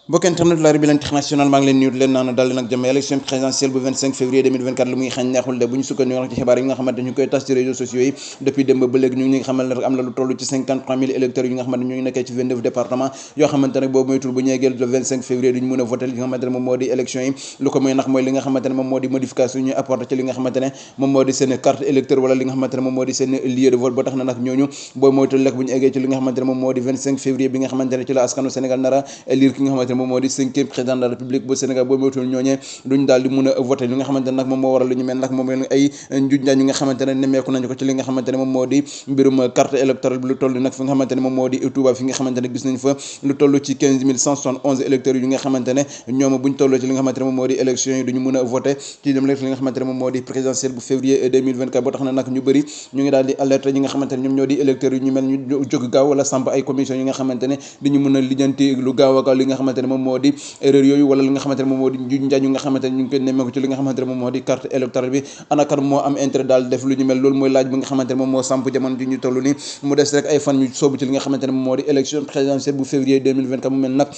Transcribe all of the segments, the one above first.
mbokk internet la Ribile International maa ngi leen nuyu leen naan dal leen ak jàmm élection présidentielle bu 25 février 2024 lu muy xañ neexul de bu ñu sukkandiku wax ci xibaar yi nga xamante ñu koy tas ci réseaux sociaux yi depuis démb ba léegi ñu ngi xamal ne rek am na lu toll ci 53 000 électeurs yi nga xamante ñu ngi nekkee ci 29 départements yoo xamante ne boobu moytul bu ñu yeggee le 25 février duñu mën a voter li nga xamante ne moom moo di élection yi lu ko mooy ndax mooy li nga xamante ne moom moo di modification ñu apporté ci li nga xamante ne moom moo di seen carte électeur wala li nga xamante ne moom moo di seen lieu de vote ba tax na nag ñooñu boobu moytul lekk bu ñu eggee ci li nga xamante ne moom moo di 25 février bi nga xamante ne ci la askanu Sénégal nara élire ki nga xamante ne moom moo di 5e président de la République bu Sénégal boo moytuwul ñooñee duñ daal di mun a voté li nga xamante ne nag moom moo waral lu ñu mel nag moom ay njuuj njaaj yi nga xamante ne nemmeeku nañu ko ci li nga xamante ne moom moo di mbirum carte électorale bi lu toll nag fi nga xamante ne moom moo di Touba fi nga xamante ne gis nañ fa lu toll ci 15 171 électeurs yi nga xamante ne ñoom buñ toll ci li nga xamante ne moom moo di élection yi duñu mën a voté ci dem rek li nga xamante ne moom moo di présidentielle bu février 2024 boo tax na nag ñu bëri ñu ngi daal di alerte ñi nga xamante ne ñoom ñoo di électeurs yi ñu mel ñu jóg gaaw wala samp ay commission yi nga xamante ne diñu mën a lijjanti lu gaaw a gaaw li nga xamante ne moom moo di erreur yooyu wala li nga xamante ne moom moo di njuuj njaaj yu nga xamante ne ñu ngi koy nemmeeku ci li nga xamante ne moom moo di carte électorale bi anakan moo am intérêt daal def lu ñu mel loolu mooy laaj bi nga xamante ne moom moo samp jamono ji ñu toll ni mu des rek ay fan ñu soobu ci li nga xamante ne moom moo di élection présidentielle bu février 2024 mu mel nag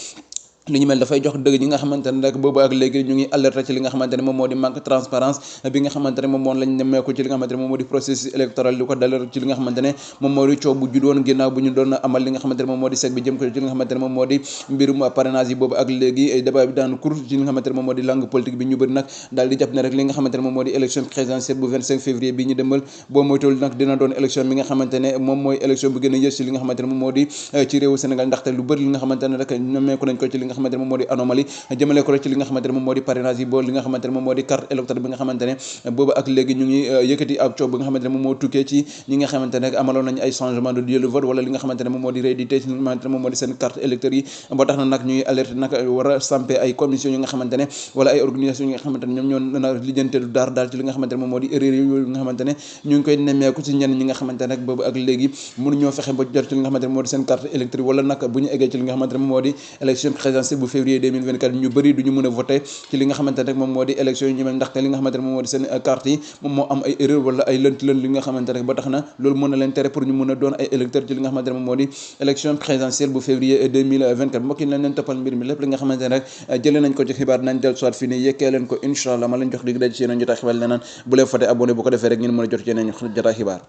li ñu mel dafay jox dëgg ñi nga xamante ne rek boobu ak léegi ñu ngi alerte ci li nga xamante ne moom moo di manque transparence bi nga xamante ne moom moom lañ nemmeeku ci li nga xamante ne moom moo di processus électoral li ko dalee ci li nga xamante ne moom moo di coow bu juddoon ginnaaw bu ñu doon amal li nga xamante ne moom moo di sec bi jëm ko ci li nga xamante ne moom moo di mbirum parrainage yi boobu ak léegi débat bi daan court ci li nga xamante ne moom moo di langue politique bi ñu bëri nag daal di jàpp ne rek li nga xamante ne moom moo di élection présidentielle bu 25 février bi ñu demal boo moytul nag dina doon élection bi nga xamante ne moom mooy élection bu gën a yées ci li nga xamante ne moom moo di ci réewu Sénégal ndaxte lu bëri li nga xamante ne rek nemmeeku nañ ko ci li nga xamante ne moom moo di anomalie jëmale ko rek ci li nga xamante ne moom moo di parrainage yi boo li nga xamante ne moom moo di carte électorale bi nga xamante ne boobu ak léegi ñu ngi yëkkati ab coow bi nga xamante ne moom moo tukkee ci ñi nga xamante ne amaloon nañu ay changement de lieu de vote wala li nga xamante ne moom moo di réédité ci li nga xamante ne moom moo di seen carte électeur yi boo tax na nag ñuy alerte nag war a sampe ay commission yi nga xamante ne wala ay organisation yi nga xamante ne ñoom ñoo na lijjante lu daar daal ci li nga xamante ne moom moo di erreur yooyu nga xamante ne ñu ngi koy nemmeeku ci ñenn ñi nga xamante ne boobu ak léegi mënu ñoo fexe ba jot ci li nga xamante ne moo di seen carte électeur wala nag bu ñu eggee ci li nga xamante ne moom moo di élection présidentielle bu février 2024 ñu bëri duñu mën a voté ci li nga xamante ne moom moo di élection yi ñu mel ndaxte li nga xamante ne moom moo di seen carte yi moom moo am ay erreur wala ay lënt li nga xamante ne ba tax na loolu mën na leen tere pour ñu mën a doon ay électeurs ci li nga xamante ne moom moo di élection présidentielle bu février 2024 mbokk yi lañ leen toppal mbir mi lépp li nga xamante ne rek jëlee nañ ko ci xibaar nañ del soit fii nii yekkee leen ko incha allah ma leen jox dig daj ci yeneen jotaay xibaar leneen bu leen fàtte abonné bu ko defee rek ngeen mën a jot ci yeneen jotaay xibaar